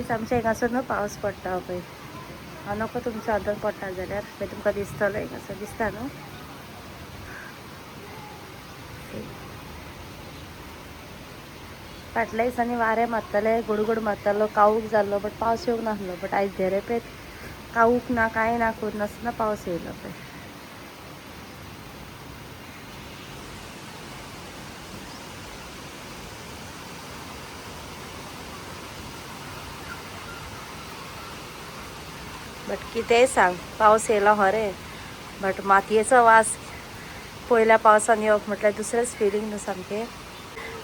Guys आमच्या हिंगासर न्हू पावस पडटा पळय. हांव नको तुमच्या हातान पडटा जाल्यार पळय तुमकां दिसतलो हिंगासर दिसता न्हू. फाटल्या दिसांनी वारें मारताले, गुडगुड मारतालो, कावूक जाल्लो, बट पावस येवंक नासलो. बट आयज धेरेपेत कावूक ना कांय ना करिनासतना पावस येयलो पळय. बट कितेंय सांग पावस येयलो खरें, बट मातयेचो वास पयल्या पावसान येवप म्हटल्यार दुसरेंच फिलींग न्हू सामकें.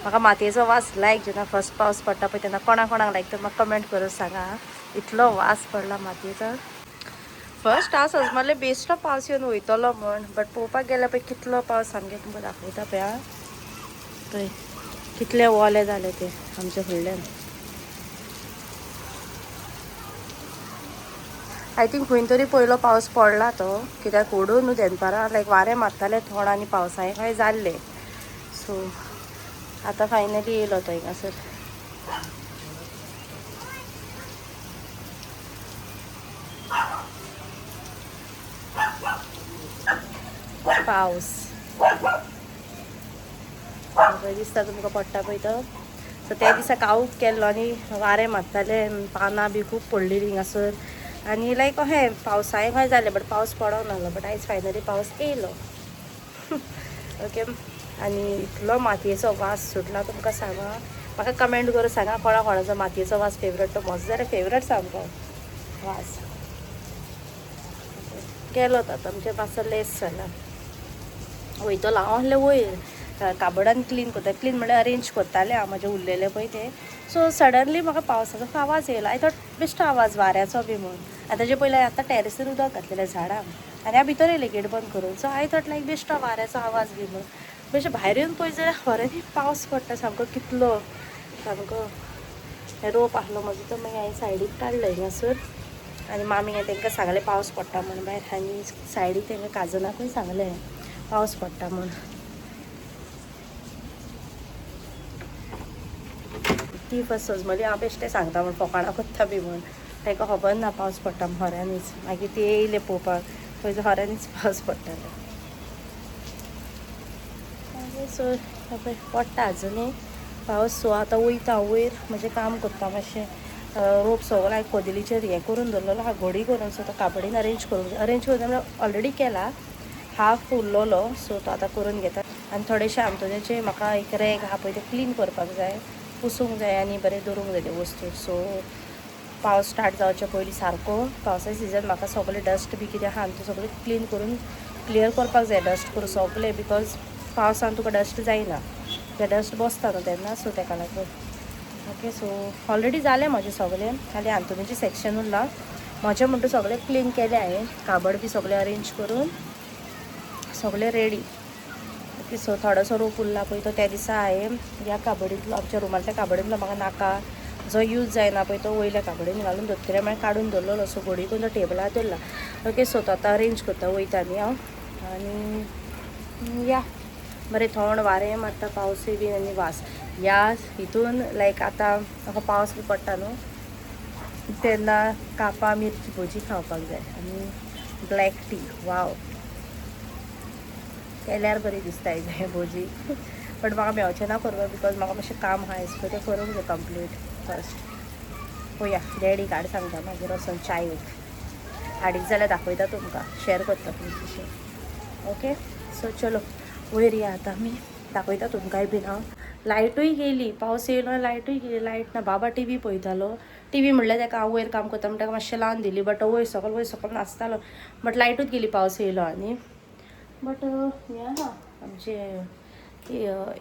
म्हाका मातयेचो वास लायक जेन्ना फर्स्ट पावस पडटा पळय तेन्ना कोणा कोणाक लायक तर म्हाका कमेंट करून सांगा. इतलो वास पडला मातयेचो. फर्स्ट हांव सजमल्लें बेश्टो पावस येवन वयतलो म्हण, बट पळोवपाक गेल्यार पळय कितलो पावस सामकें तुमकां दाखयता पळय. आं पळय कितले ओले जाले ते आमच्या फुडल्यान. I think खंय तरी पयलो पावस पडला तो, कित्याक ओडून न्हू दनपारां लायक वारें मारतालें थोड आनी पावसाय काय जाल्लें. सो आतां फायनली येयलो तो हिंगासर. पावस पळय दिसता तुमकां पडटा पळय तो. सो त्या दिसा कावूक केल्लो आनी वारें मारतालें, पानां बी खूब पडलेलीं हिंगासर आनी लायक अहें पावसाय खंय जालें, बट पावस पडोंक नासलो. बट आयज फायनली पावस येयलो. ओके आनी इतलो मातयेचो वास सुटला तुमकां सांगा. म्हाका कमेंट करून सांगा कोणा कोणाचो मातयेचो वास फेवरेट तो. म्हजो जाल्यार फेवरेट सामको वास. गेलो तो आतां आमचें मातसो लेस जाला. वयतलो हांव आहलें वयर काबडान क्लीन करता, क्लीन म्हणल्यार अरेंज करतालें हांव म्हजें उरलेलें पळय तें. सो सडनली म्हाका पावसाचो आवाज येयलो. I thought बेश्टो आवाज वाऱ्याचो बी म्हूण. आनी ताजे पयलीं आतां टॅरसीर उदक घातलेलें झाडांक आनी हांव भितर येयलें गेट बंद करून. सो I thought लायक बेश्टो वाऱ्याचो आवाज बी म्हूण. बेश्टें भायर येवन पळय जाल्यार खऱ्यांनी पावस पडटा सामको कितलो सामको. रोप आहलो म्हजो तो मागीर हांवें सायडीक काडलो हिंगासर आनी मामी हांवें तांकां सांगलें पावस पडटा म्हूण भायर. आनी सायडीक तांकां काजनाकूय सांगलें पावस पडटा म्हूण. ती फर्स्ट सजमली हांव बेश्टें सांगता म्हूण फोकाणां कोत्ता बी म्हूण. तांकां खबर ना पावस पडटा म्हूण खऱ्यांनीच. मागीर ती येयले पळोवपाक पळय खऱ्यांनीच पावस पडटालो. मागीर सो पळय पडटा आजुनूय पावस. सो आतां वयता वयर म्हजें काम करता मातशें. रोप सगळो हांवें कदेलीचेर हें करून दवरलेलो आहा घडी करून. सो तो काबडीन अरेंज करूंक जाय. अरेंज करून म्हणल्यार ऑलरेडी केला, हाफ उरलेलो सो तो आतां करून घेता. आनी थोडेशे आमतोनेचे म्हाका एक रॅक आहा पळय तें क्लीन करपाक जाय, पुसूंक जाय आनी बरें दवरूंक जाय ते वस्तू. सो पावस स्टार्ट जावचे पयलीं सारको पावसा सिजन म्हाका सगळें डस्ट बी कितें आहा तें सगळें क्लीन करून क्लियर करपाक जाय, डस्ट करून सगळें, because पावसान तुका डस्ट जायना, ते डस्ट बसता न्हू तेन्ना. सो तेका लागून ओके. सो ऑलरेडी जालें म्हजें सगळें, खाली आंतोनीचें सेक्शन उरलां म्हजें म्हणटा सगळें क्लीन केलें हांवें, काबड बी सगळें अरेंज करून सगळें रेडी. ओके सो थोडोसो रोप उरला पळय तो त्या दिसा हांवें ह्या काबडींतलो आमच्या रुमांतल्या काबडींतलो म्हाका नाका जो यूज जायना पळय तो वयल्या काबडीन घालून दवर, कित्याक मागीर काडून दवरलेलो. सो घडी करून तो टेबलार दवरला. ओके सो तो आतां अरेंज करता वयता न्ही हांव. आनी या बरें थंड वारें मारता, पावसूय बी आनी वास ह्या हितून लायक आतां म्हाका पावस बी पडटा न्हू तेन्ना कापां मिरची भजी खावपाक जाय आनी ब्लॅक टी. वाव केल्यार बरी दिसता हें भजी. बट म्हाका मेवचें ना करपाक because म्हाका मातशें काम आहा आयज पळय तें करूंक जाय कंप्लीट फर्स्ट. पळोवया डॅडी काड सांगता मागीर वचोन चायेक हाडीत जाल्यार दाखयता तुमकां, शेअर करता तुमच्याशी. ओके सो चलो वयर या आतां आमी, दाखयता तुमकांय बीन हांव. लायटूय गेली, पावस येयलो लायटूय गेली, लायट ना. बाबा टी व्ही पळयतालो, टी व्ही म्हणल्यार ताका हांव वयर काम करता म्हण ताका मातशें लावन दिली, बट वयर सकयल नाचतालो. बट लायटूच गेली पावस येयलो आनी. बट हें आहा आमचें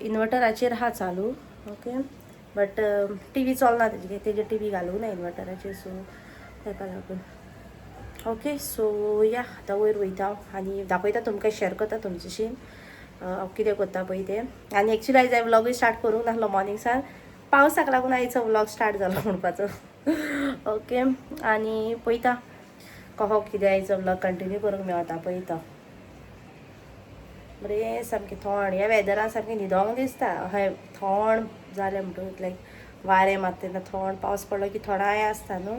इन्वर्टराचेर आहा चालू. ओके बट टी व्ही चलना तेजी, तेजे टी व्ही घालूंक ना इन्वर्टराचेर, सो ताका लागून. ओके सो या आतां वयर वयता हांव आनी दाखयता तुमकां, शेअर करता तुमच्याशी हांव कितें करता पळय तें. आनी एक्चुली आयज हांवें व्लॉगूय स्टार्ट करूंक नासलो मॉर्निंग सान, पावसाक लागून आयचो व्लॉग स्टार्ट जालो म्हणपाचो. ओके आनी पळयता कहो कितें आयचो व्लॉग कंटिन्यू करूंक मेळता पळयता. बरें सामकें थंड ह्या वेदरान सामकें न्हिदोंक दिसता. हय थंड जालें म्हणटकूच लायक वारें मारता तेन्ना थंड पावस पडलो की थोडाय आसता न्हू,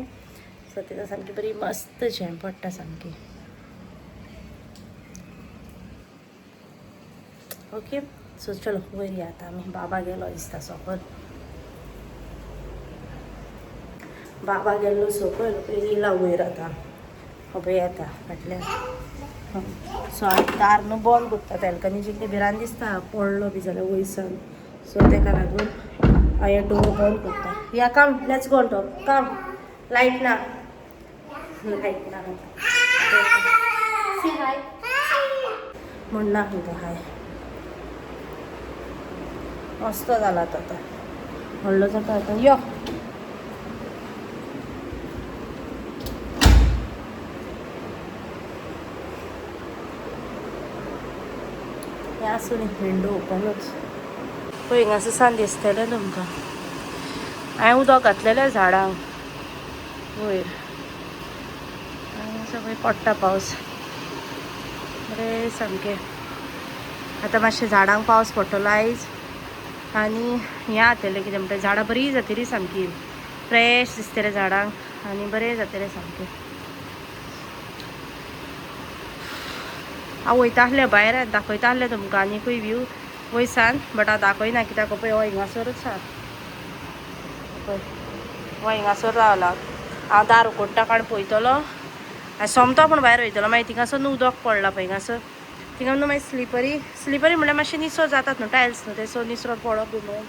सो तेन्ना सामकी बरी मस्त झेम पडटा सामकी. ओके सो चलो वयर या आतां आमी. बाबा गेलो दिसता सोपत, बाबा गेल्लो सोपल येयला वयर आतां, खबर येता फाटल्यान. सो दार न्हू बंद करता, बॅल्कनीची कितें भिरांत दिसता पडलो बी जाल्यार वयसान, सो तेका लागून हांवें डोर बंद करता. या come let's go on top, come light ना, लायट ना, सी हाय म्हण ना म्हणटा हाय. मस्त जाला तो आतां, व्हडलो जाता आतां. यो हें आसूं न्ही विंडो ओपनूच. पळय हिंगासर सान दिसतलें तुमकां. हांवें उदक घातलेलें झाडांक वयर, सगळें पडटा पावस बरें सामकें. आतां मातशें झाडांक पावस पडटलो आयज आनी हें जातलें कितें म्हणटा, झाडां बरीं जातलीं सामकी, फ्रेश दिसतलें झाडांक आनी बरें जातलें सामकें. हांव वयता आसलें भायर दाखयता आसलें तुमकां आनीकूय व्यू वयसान, बट हांव दाखयना कित्याक पळय हो हिंगासरूच आहा, पळय हो हिंगासर रावला. हांव दार उगडटा काण पळयतलो आनी सोमतो पूण भायर वयतलो. मागीर थिंगासर न्हू उदक पडलां पळय हिंगासर, थिंगा न्हू मागीर स्लिपरी, स्लिपरी म्हणल्यार मातशें निसरो जातात न्हू टायल्स न्हू ते, सो निसरो पडप बी म्हणून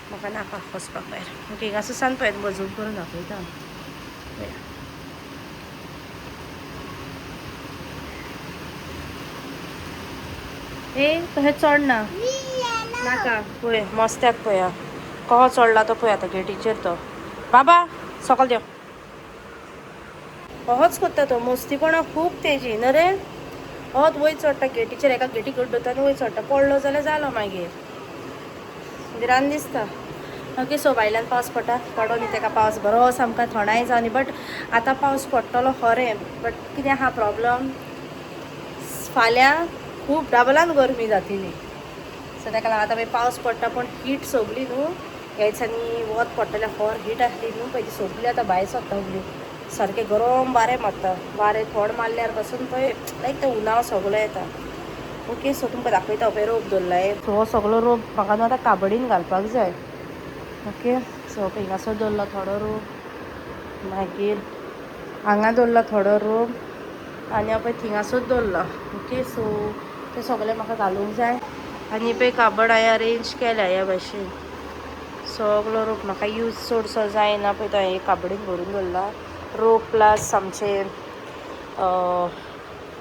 म्हाका नाका वचपाक भायर. ओके हिंगासर सान पळय वजून करून दाखयता. ए तशें चडना नाका, पळय मस्त्याक पळया कहो चडला तो पळय आतां गेटीचेर तो. बाबा सकल देव, होच करता तो मस्तीपणा खूब तेजी न्हू रे. होच वयर चडटा गेटीचेर, एका गेटी गड्डता आनी वयर चडटा, पडलो जाल्यार जालो मागीर भिरांत दिसता. ओके सो भायल्यान पावस पडटा, पडो न्ही तेका पावस बरो सामको थंडाय जावं न्ही, बट आतां पावस पडटलो खरें, बट कितें आहा प्रॉब्लम, फाल्यां खूब डबलान गरमी जातली. सो तेका लागून आतां मागीर पावस पडटा पूण हीट सोगली न्हू ह्या दिसांनी वत पडटलें, खर हीट आसली न्हू पळय ती सोगली आतां भायर सरता उगली, सारकें गरम वारें मारता, वारें थोड मारल्यार पासून पळय लायक तें उनाव सगलो येता. ओके सो तुमकां दाखयता पळय रोप दवरला, सो हो सगलो रोप म्हाका न्हू आतां काबडीन घालपाक जाय. ओके सो पळय हिंगासर दवरला थोडो रोप, मागीर हांगा दवरला थोडो रोप आनी पळय थिंगासर दवरला. ओके सो ते सगळें म्हाका घालूंक जाय. आनी पळय काबड हांवें अरेंज केल्या ह्या भाशेन, सगलो रोप म्हाका यूज चडसो जायना पळय तो हांवें काबडीन भरून दवरला. रोप प्लस आमचे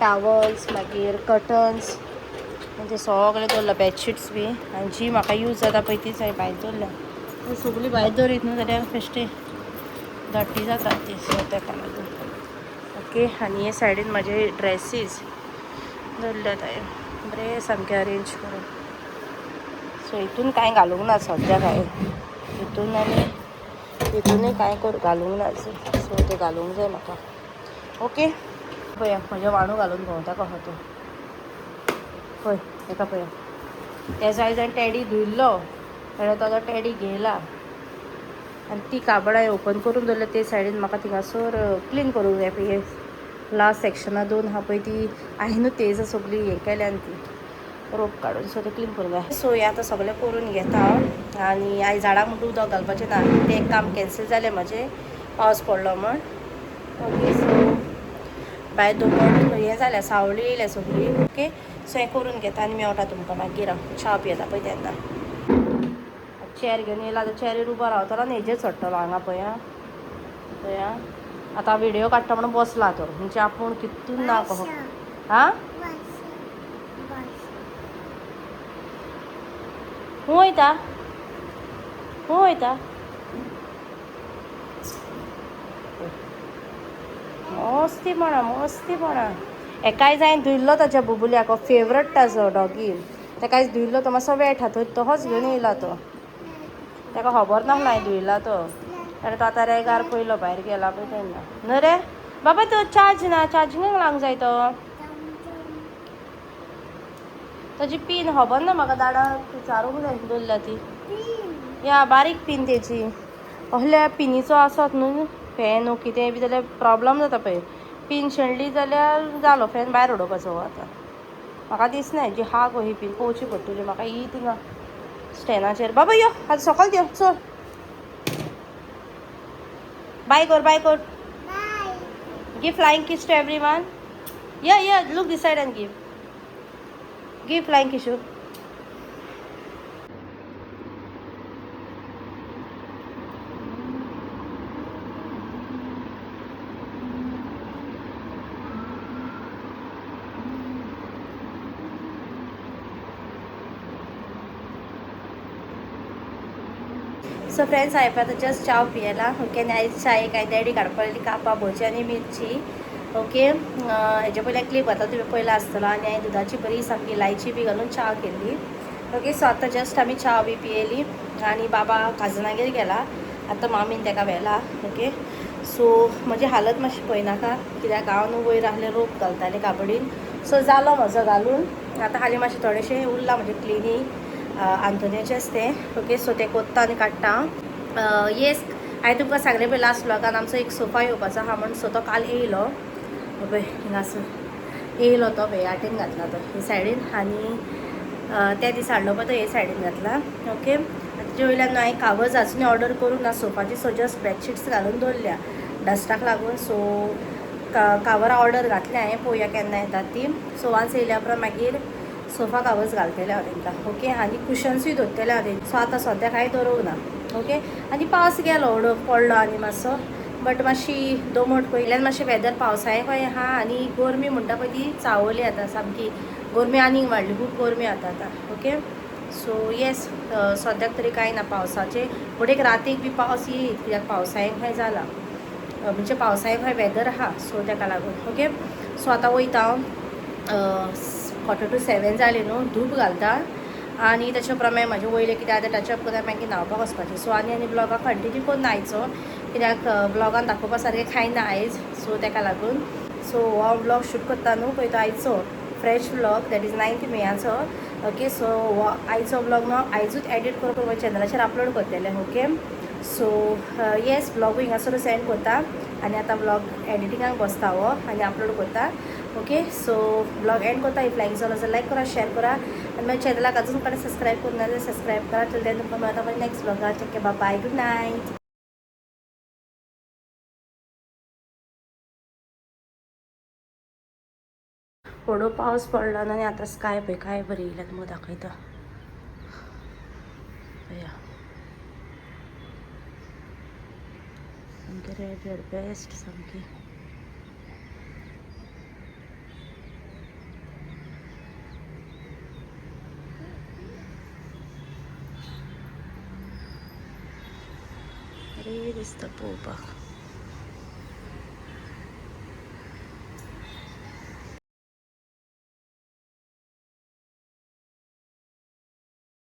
टावल्स, मागीर कर्टन्स, म्हणजे सगळें दवरलां, बेडशीट्स बी, आनी जी म्हाका यूज जाता पळय तीच हांवें भायर दवरल्या. सगळीं भायर दवरीत न्हू जाल्यार बेश्टी डर्टी जाता ती, सो तेका लागून. ओके आनी हे सायडीन म्हाजे ड्रेसीस दवरल्यात हांवें बरें सामकें अरेंज करून. सो हितून कांय घालूंक ना सद्या, कांय हितून आनी हितूनय कांय घालूंक ना, सो तें घालूंक जाय म्हाका. ओके पळया म्हज्या वाणू घालून भोंवता कसो तो, पळय तेका पळया. तेजो आयज हांवें टॅडी धुयल्लो, तेणें ताजो टॅडी घेयला आनी ती काबड हांवें ओपन करून दवरल्या ते सायडीन, म्हाका थिंगासर क्लीन करूंक जाय. पळय लास्ट सेक्शना दोन आहा पळय ती हांवें न्हू तेज सगळी हें केल्या आनी ती रोप काडून, सो तें क्लीन करूंक जाय. सो हें आतां सगळें करून घेता हांव. आनी आयज झाडांक म्हणटा उदक घालपाचें ना, तें एक काम कॅन्सल जालें म्हाजें, पावस पडलो म्हण. ओके सो भायर दोपट हें जालें, सावळी येयल्या सगळी. ओके सो हें करून घेता आनी मेवटा तुमकां मागीर. हांव च्या पियेता पळय तेन्ना. चॅर घेवन येयला आतां चॅरीर उबो रावतलो आनी हेजेर चडटलो हांगा पळया पळया. आतां व्हिडियो काडटा म्हणून बसला तो, म्हणजे आपूण कितून ना कहो. हा खंय वयता, खंय वयता, मस्तीपणा मस्तीपणा. एकाय जाय धुयल्लो ताच्या बुबुल्याक, फेवरेट ताजो डॉगी, ताका आयज धुयल्लो तो मातसो वेट आहा थंय, तहोच घेवन येयला तो, ताका खबर नासलो हांवें धुयला तो. आनी तो आतां रेगार पयलो भायर गेला पळय तेन्ना. न्हू रे बाबा तो चार्ज ना, चार्जिंगाक लावंक जाय तो, ताजी पीन खबर ना म्हाका, दाडाक चारूंक जाय दवरल्या ती, या बारीक पीन तेजी. असल्या पिनीचो आसत न्हू फॅन कितें बी जाल्यार प्रॉब्लम जाता पळय. पीन शेणली जाल्यार जालो फॅन भायर उडोवपाचो आतां. म्हाका दिसना जी हा गो ही पीन पळोवची पडटली म्हाका ही थिंगा स्टॅनाचेर. बाबा यो आतां सकयल यो चल बाय कर बाय कर. Give flying kiss to everyone. Yeah, yeah, look this side and give. Give flying kiss. So friends हांवें आतां जस्ट चाव पियेला. ओके आनी आयज चायेक हांवें डॅडी काडपाली कापां भजी आनी मिरची. ओके हेजे पयले क्लिप आतां तुमी पयला आसतलो. आनी हांवें दुदाची बरी सामकी इलायची बी घालून च्या केल्ली. ओके सो आतां जस्ट आमी च्या बी पियेली आनी बाबा काजनागेर गेला आतां मामीन ताका व्हेला. ओके सो म्हजी हालत मातशी पळयनाका कित्याक हांव न्हू वयर आहले रोप घालताले काबडीन. सो जालो म्हजो घालून. आतां हालीं मातशें थोडेशें उरलां म्हजें क्लिनींग आंतोनियाचेंच तें. ओके सो तें कोत्ता आनी काडटा. येस हांवें तुमकां सांगलें पळय लास्ट व्लॉगान आमचो एक सोफा येवपाचो आहा म्हण. सो तो काल येयलो पळय हिंगासर येयलो तो पळय आटेन घातला तो हे सायडीन आनी त्या दीस हाडलो पळय तो हे सायडीन घातला. ओके तेजे वयल्यान न्हू हांवें कागज आजुनूय ऑर्डर करूंक ना सोफाची. सो जस्ट बेडशीट्स घालून दवरल्या डस्टाक लागून. सो कावरां ऑर्डर घातल्या हांवें पळोवया केन्ना येतात ती. सो वान्स येयल्या उपरांत मागीर सोफा कावर्स घालतले हांव तेंकां. ओके आनी कुशन्सूय दवरतले हांव तेंकां. सो आतां सद्याक कांय दवरूंक ना. ओके आनी पावस गेलो उडोवंक पडलो आनी मातसो बट मातशी दोमट पयल्यान मातशें वेदर पावसाळें खंय आहा आनी गरमी म्हणटा पळय ती चावली आतां सामकी. गरमी आनीक वाडली खूब गरमी जाता आतां. ओके सो येस सद्याक तरी कांय ना पावसाचें. बट एक रातीक बी पावस येयत कित्याक पावसाळें खंय जाला म्हणजे पावसाळें खंय वेदर आहा सो तेका लागून. ओके सो आतां वयता हांव 6:45 जाली न्हू धूप घालता आनी तेच्या उपरांत मागीर म्हाजें वयलें कितें आतां टचअप करून मागीर न्हांवपाक वचपाचें. सो आनी आनी ब्लॉगाक कंटिन्यू करून आयचो कित्याक ब्लॉगान दाखोवपा सारकें कांय ना आयज. सो तेका लागून सो हो ब्लॉग शूट करता न्हू पळय तो आयचो fresh blog that is 9 मेयाचो. Okay so हो आयचो ब्लॉग न्हू आयजूच एडिट करून म्हज्या चॅनलाचेर अपलोड करतलें. ओके सो येस ब्लॉगूय हिंगासरूच सेंड करता आनी आतां ब्लॉग एडिटिंगाक बसता हो आनी अपलोड करता. ओके सो ब्लॉग एंड करता. If लायक जालो जाल्यार लायक करा शेअर करा आनी म्हाज्या चॅनलाक अजून कडेन सबस्क्रायब करूं ना जाल्यार सबस्क्रायब करा. टिल then तुमकां मेळटा म्हज्या next ब्लॉगान. Take care bye good night. व्हडलो पावस पडलो आनी आतां स्काय पळय काय बरी येयल्या तुमकां दाखयता. पळया सामकें रेड रेड बेस्ट सामकी. बरें दिसता पळोवपाक.